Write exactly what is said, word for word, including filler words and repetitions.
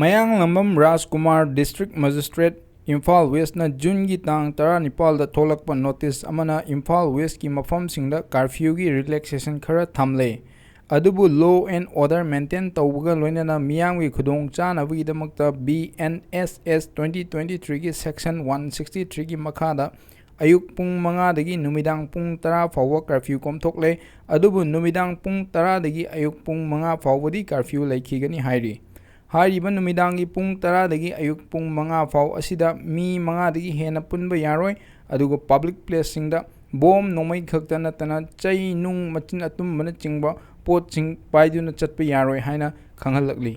ꯃꯌꯥꯡꯂꯝꯕꯝ ꯔꯥꯖꯀꯨꯃꯥꯔ, District Magistrate, Imphal ꯋꯦꯁꯅ ꯖꯨꯟꯒꯤ ꯇꯥꯡ ꯇꯔꯥꯅꯤꯄꯥꯜꯗ ꯊꯣꯛꯂꯛꯄ ꯅꯣꯇꯤꯁ ꯑꯃꯅ ꯏꯝꯐꯥꯜ ꯋꯦꯁꯀꯤ ꯃꯐꯝꯁꯤꯡꯗ ꯀꯥꯔꯐ꯭ꯌꯨꯒꯤ ꯔꯤꯂꯦꯛꯁꯦꯁꯟ ꯈꯔ ꯊꯝꯂꯦ꯫ ꯑꯗꯨꯕꯨ law and order maintain ꯇꯧꯕꯒ ꯂꯣꯏꯅꯅ ꯃꯤꯌꯥꯝꯒꯤ ꯈꯨꯗꯣꯡ ꯆꯥꯅꯕꯒꯤꯗꯃꯛꯇ B N S S twenty twenty-threeꯒꯤ section one sixty-threeꯒꯤ ꯃꯈꯥꯗ ꯑꯌꯨꯛ ꯄꯨꯡ ꯃꯉꯥꯗꯒꯤ ꯅꯨꯃꯤꯗꯥꯡ ꯄꯨꯡ ꯇꯔꯥ ꯐꯥꯎꯕ ꯀꯥꯔꯐ꯭ꯌꯨ ꯀꯣꯝꯊꯣꯛꯂꯦ꯫ ꯑꯗꯨꯕꯨ ꯅꯨꯃꯤꯗꯥꯡ ꯄꯨꯡ ꯇꯔꯥꯗꯒꯤ ꯑꯌꯨꯛ ꯄꯨꯡ ꯃꯉꯥ ꯐꯥꯎꯕꯗꯤ ꯀꯥꯔꯐ꯭ꯌꯨ ꯂꯩꯈꯤꯒꯅꯤ ꯍꯥꯏꯔꯤ꯫ ꯍꯥꯏꯔꯤꯕ ꯅꯨꯃꯤꯗꯥꯡꯒꯤ ꯄꯨꯡ ꯇꯔꯥꯗꯒꯤ ꯑꯌꯨꯛ ꯄꯨꯡ ꯃꯉꯥ ꯐꯥꯎ ꯑꯁꯤꯗ ꯃꯤ ꯃꯉꯥꯗꯒꯤ ꯍꯦꯟꯅ ꯄꯨꯟꯕ ꯌꯥꯔꯣꯏ꯫ ꯑꯗꯨꯒ ꯄꯕ꯭ꯂꯤꯛ ꯄ꯭ꯂꯦꯁꯁꯤꯡꯗ ꯕꯣꯝ ꯅꯣꯡꯃꯩ ꯈꯛꯇ ꯅꯠꯇꯅ ꯆꯩ, ꯅꯨꯡ, ꯃꯆꯤꯟ ꯑꯇꯨꯝꯕꯅꯆꯤꯡꯕ ꯄꯣꯠꯁꯤꯡ ꯄꯥꯏꯗꯨꯅ ꯆꯠꯄ ꯌꯥꯔꯣꯏ ꯍꯥꯏꯅ ꯈꯪꯍꯜꯂꯛꯂꯤ꯫